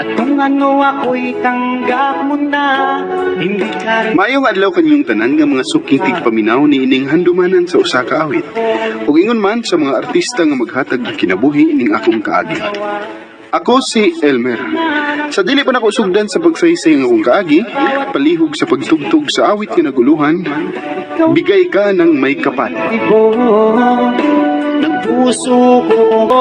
At kung ano ako'y tanggap mo na. Hindi ka rin Maayong adlaw kanyong tanan nga mga suking tigpaminaw ni ining handumanan sa usa ka awit. Ug ingon man sa mga artista nga maghatag og kinabuhi ning akong kaagi. Ako si Elmer. Sa dili pa nako sugdan sa pagsaysay ng akong kaagi, palihog sa pagtugtog sa awit nga naguluhan, bigay ka ng may kapal. Ibo ng puso ko.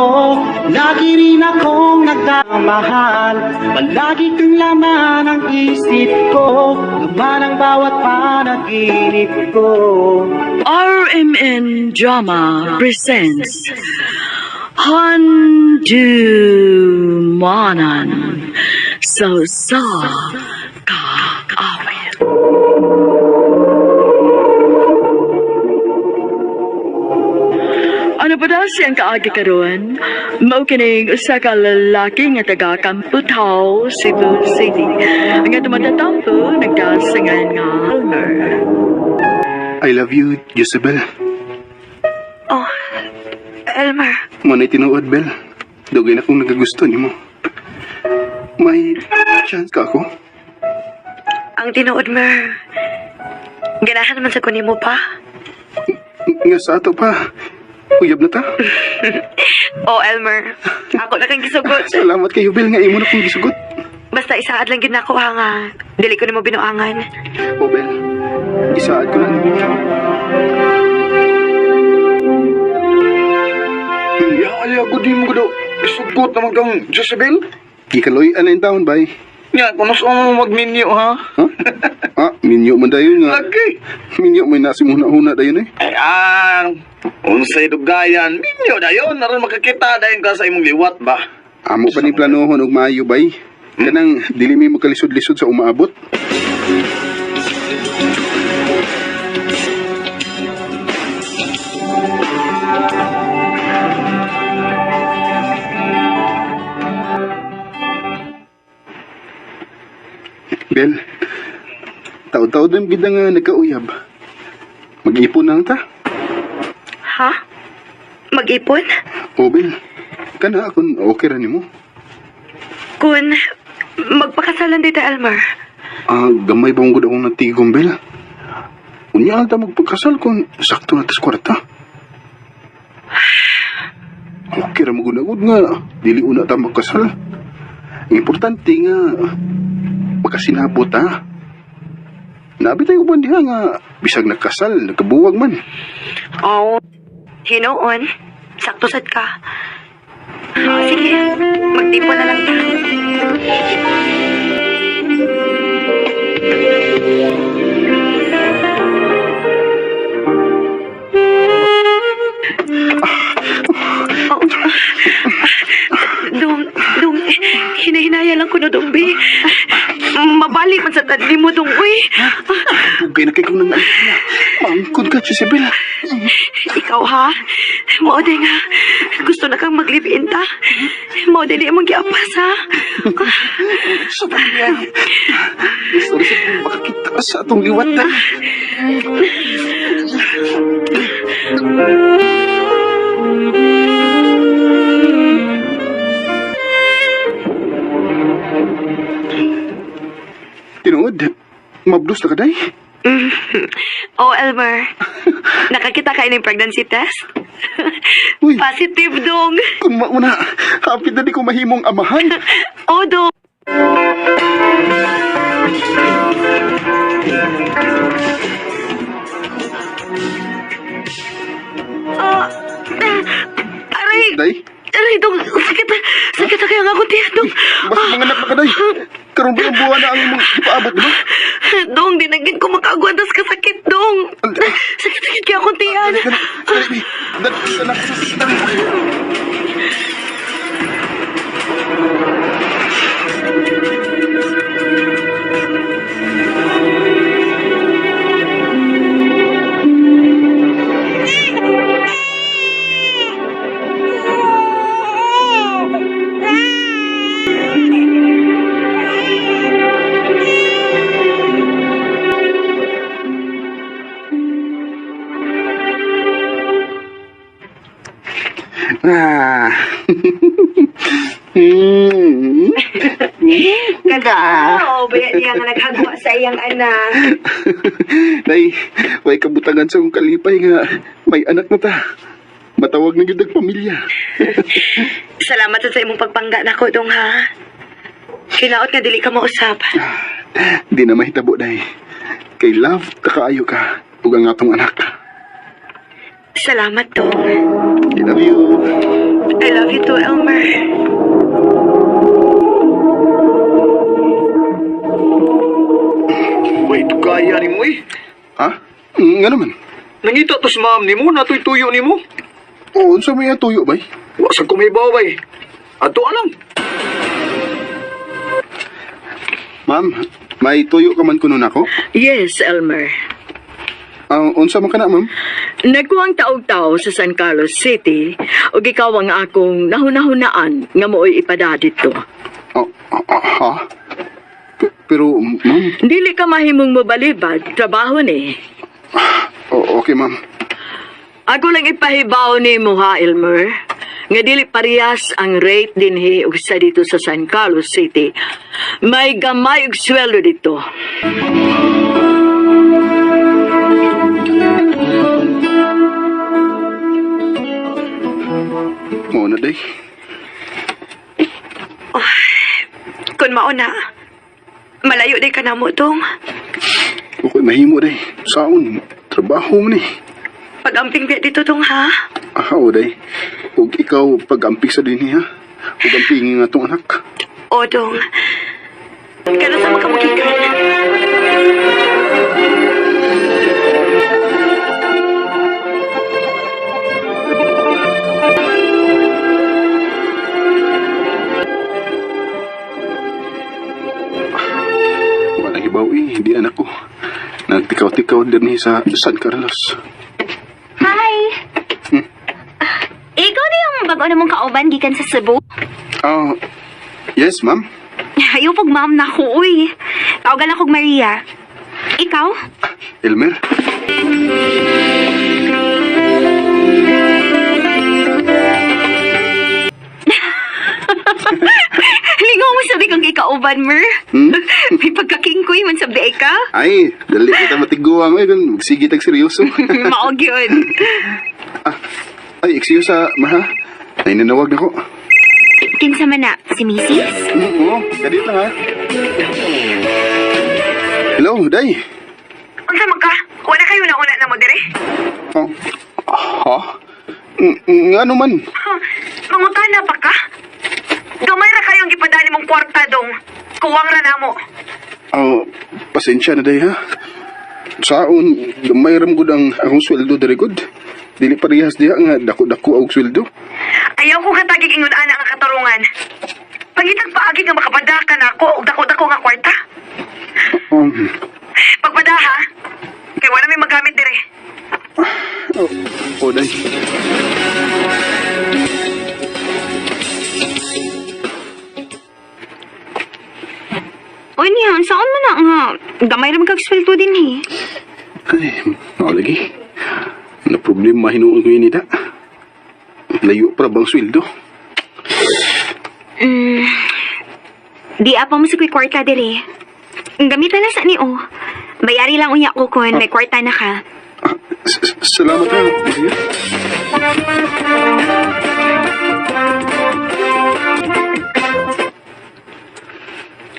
Lagi rin akong nagdamahal. Palagi kang laman ang isip ko, laman ang bawat panaginip ko. RMN Drama presents Handumanan sa Sa Kaawit. Ano pa daw siyang kaagi karon? Mao kining usa ka lalaki nga taga Kamputhaw, Cebu City. Nga tumatatampo nagdasingan nga Elmer. I love you, Jezebel. Oh, Elmer. Manay tinuod, Bel. Dugay na kong nagagusto nimo. May chance ka ako? Ang tinuod, Mer. Ganahan naman sa kunin mo pa. Nga sa ato pa. Uyab na ta. Oh, Elmer. Ako na kang gisugot. Salamat kayo, Bel, nga imo na kong gisugot. Basta isaad lang gid nako ha nga. Dili ko nimo binuangan. O, Bel, isaad ko na nimo. Ya, ay, ako di mo gado. Isugot naman kang Jezebel. Gikaloy, ano yung taon, bay? Nya, kung nasa mo magminyo, ha? Ha? Ah, minyo man dayon nga. Lagi. Minyo may nasi muna-huna dayon eh. Ay, ah, unsay dugayan. Minyo dayon, naron makakita dayon ka sa imong liwat ba? Amo pa ni planohon og maayo, bay. Kanang dili mi magkalisod-lisod sa umaabot. Bel, taod-taod na gid nga nagkauyab. Mag-ipon na lang ta. Ha? Mag-ipon? O, Bel, kana akong okay ra nimo. Kun magpakasalan dito, Elmer. Ah, gamay ba gud akong natigom, Bel? Unya lang ta magpagkasal kung sakto na tas kwarta. Okay ra mo gud nga, dili una ta magkasal. Ang importante nga, makasinabot ta. Nabi tayo uban diha nga, bisag nagkasal, nagkabuwag man. Oh, hinuon. Sakto sad ka. Oh, sige, magtipon na lang ta. Oh. Dong, dong, hinahinaya lang ko no, dong, bi. Mabalik man sa tadli mo, dong, uy. Dugay na kay kong nang Mangkod ka, Jezebel. Ikaw ha? Mao day nga. Gusto na kang mag-live-in ta. Mao day di mong giapas ha. Sa pagyan. Gusto rin sa makakita sa atong liwat na. Tinuod, mablos na ka, day. Oh, Elmer. Nakakita ka ng pregnancy test? Uy. Positive dong. Kung mauna, hapit na di ko mahimong amahan. Oh, dong. Ah, ah, aray! Day, Aray, dong. Sakit. Sakit na kaya nga akong tiyan, dong. basta mga anak na ka, day. Karoon ba ng buwan na ang imong ipaabot, di ba? Dong, di na gid ko makaagwantas kasakit, dong. Sakit-sakit kaya akong tiyan. Dali, dali, dali, dali, dali. Ah. Kagao, baya niya nga naghagwa sa iyang anak. Day, way kabutangan sa akong kalipay nga may anak na ta. Matawag na gyud ang pamilya. Salamat sa imong pagpangga nako dong ha. Kinaot nga dili ka mausap. Di na mahitabo, day. Kay love, takaayo ka. Ug ang atong anak. Salamat dong. I love you. I love you too, Elmer. Way dugaya nimo eh. Ha? Nga naman. Nangita to si ma'am nimo, natoy tuyo nimo. Oo, unsa may atuyo, bay? Wa sa kumibaw bay. Ato alam. Ma'am, may tuyo ka man kuno nako? Yes, Elmer. Ah, unsa man kana, ma'am? Nagkuwang taog-tao sa San Carlos City ug ikaw ang akong nahunahunaan nga mooy ipada dito. Oh, ah, ha? Pero, ma'am, Dili ka mahimong mobalibad, trabaho ni. oh, okay, ma'am. Ako lang ipahibaw ni mo ha, Elmer. Nga dili parehas ang rate dinhi ug sa dito sa San Carlos City. May gamay og sweldo dito. Mao na, day. Kun mao na, malayo day ka na mo dong. Okay, mahimo, day. Saon, trabaho man eh. Pag-amping biya dito dong ha. Ah, o, day. Ug ikaw, pag-ampik sa dinhi, ha? Ug ampingin nga tong anak. O dong. Kano sa makamugikan? Wala hibaw eh, hindi anak ko. Nagtikaw-tikaw din sa San Carlos. Hi! Ah, ikaw na yung bago na mong kauban gikan sa Cebu? Ah, yes, ma'am. Ayaw pag ma'am na ako, uy. Tawagan akong Maria. Ikaw? Elmer. Lingaw mo sabi kang ikauban, Mer. Hmm? May pagkakingkoy man sabdi ka. Ay, dali kita matiguang eh, kung magsige tag seryoso. Maog yun. Ay, excuse sa maha. Ay, nanawag na ko. Kinsa man na, si Mrs.? Oo, kadit lang ha. Hello, day. Unsa man ka? Wala kayo na una na mo dire? Oh, ha? Nga naman. Huh, mangutana pa ka? Gamay ra kayong gipadali mong kwarta dong. Kuwang ra namo. Oh, pasensya na day ha. Saon, gamay ram gud ang akong sweldo diri gud. Dili parehas diha nga dako-dako og sweldo. Ayaw ko katagig ingon ana ang katarungan. Pangitag paagi nga makapada ka nako og dako-dako nga kwarta. Pagpada ha. Kay wala may magamit dire. Oh, oh, day. Uy, niyan, saan man na nga? Gamay ra man kag sweldo din eh. Ay, mao lagi. Na problema hinuon ko yun ita. Layo pa bang sweldo? Di apa mo sa ko'y kwarta dire. Gamitan na sa ni oh. Bayari lang unya ko kun may kwarta na ka. Ah, salamat ha. Maria.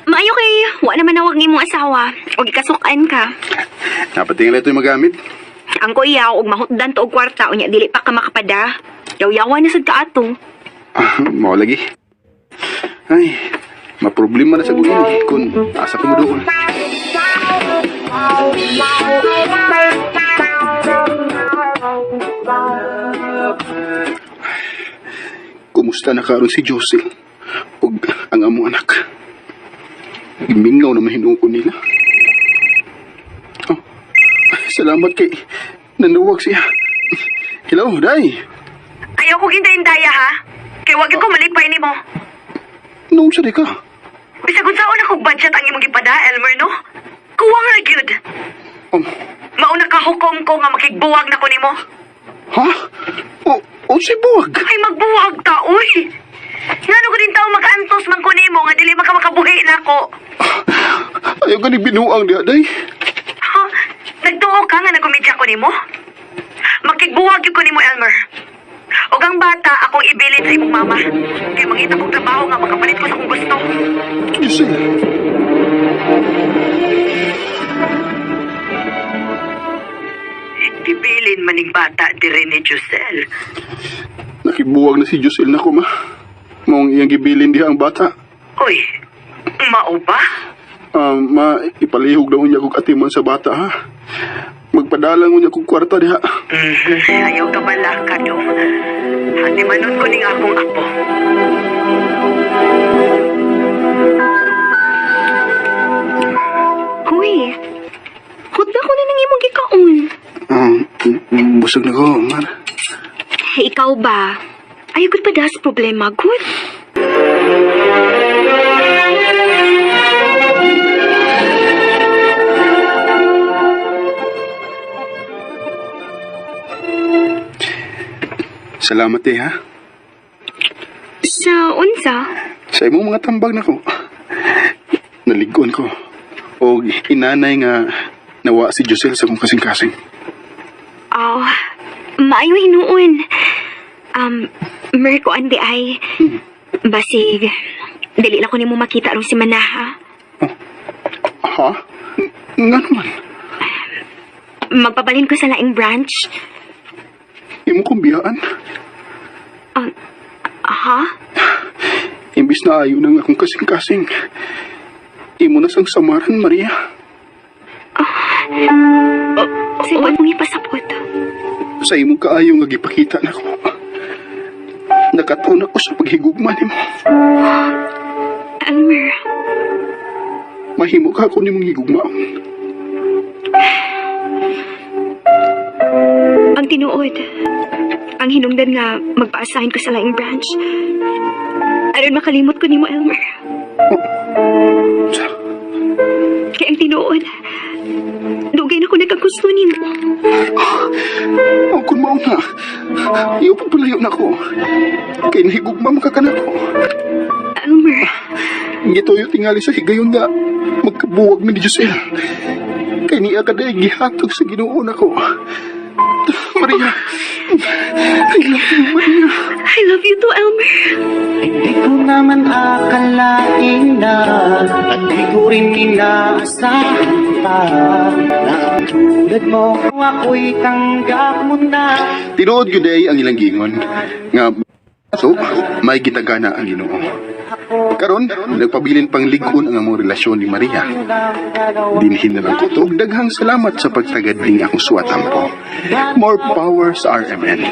Maayo kay, wa naman nawag ni imong asawa. Og ikasukan ka. Dapat tingala ito'y magamit. Ang ko iyaw og mahutdan to og kwarta unya dili pa ka makapada. Yaw-yawa na sad ka ato. Ah, mao lagi. Ay, maproblema na sa guhin kung asa ko mo doon. Kumusta na karon si Josie ug ang among anak? Gimingaw na mahinuon ko nila. Oh, salamat kay nanuwag siya. Hello, Day. Ayaw ko gintay-indaya ha. Kay wag ko malipay nimo. Noon sa di ka? Bisag unsaon akong budget ang imong gipada, Elmer no? Kuwang ra gyud. Mauna ka hukom ko nga makigbuwag na ko nimo. Ha? O si buwag? Ay magbuwag ta, uy. Ngano ko din tao makaantos man ko nimo nga dili man ka makabuhi nako. Ayaw ka ni binuang diha, day. Ha? Nagtuo ka nga nagkomedya ko nimo? Makigbuwag gyud ko nimo, Elmer. Og ang bata akong ibilin sa imong mama. Kay mangita kong trabaho nga makapalit ko sa akong gusto. Giselle. Gibilin maning bata diri ni Giselle. Nakibuwag na si Giselle nako, ma. Maong iyang gibilin diha ang bata. Uy, mao ba? Ma, ipalihog daw niya kog atiman sa bata, ha? Magpadala mo niya kog kwarta diha. Ayaw ka bala ka do. Hanimanon ko ning akong apo. Huy, hutda ko na nang imong gikaon. Busog na ko, Mar. Ikaw ba? Ayaw gud pa das problema, good? Salamat eh, ha? Sa unsa? Sa imong mga tambag nako. Naligon ko. O inanay nga nawa si Giselle sa kong kasing-kasing. Oh, maayo hinuon. Merko andi ay. Basig, dili na ko nimo makita rong si Manaha. Ha? Nga naman. Magpabalin ko sa laing branch. Imo kong biyaan. Ha? Imbis na ayo na nga akong kasing-kasing. Imo na sang samaran, Maria. Sa imo mong ipasapot. Sa imong kaayo nga gipakita nako. Nakatuon ako sa paghigugma nimo. Elmer, Mahimo ka ako nimong higugmaon. ang tinuod. Ang hinungdan nga magpa-assign ko sa laing branch. Aron makalimot ko nimo, Elmer. Sa, Kaya ang tinuod, dugay na ko nagkagusto nimo. oh, kung mao na, iyo pagpalayo na ko. Kay nahigugma mo ka kanako. Elmer, Gituyo tingali sa higayon nga magkabuwag mi ni Giselle. Kay niya ka dahil gihatag sa Ginoo nako. Maria, I love you, Maria. I love you too, Elmer. Hindi ko naman akalain na at di ko rin inaasahan pa na ang tulad mo ako'y tanggap mo na. Tinuod gyud ay ang ilang giingon nga so may gitagana ang Ginoo. Karon nagpabilin pang lig-on ang among relasyon ni Maria. Dinhin na lang ko to. Daghang salamat sa pagtagad ning akong suwatampo. More power sa RMN.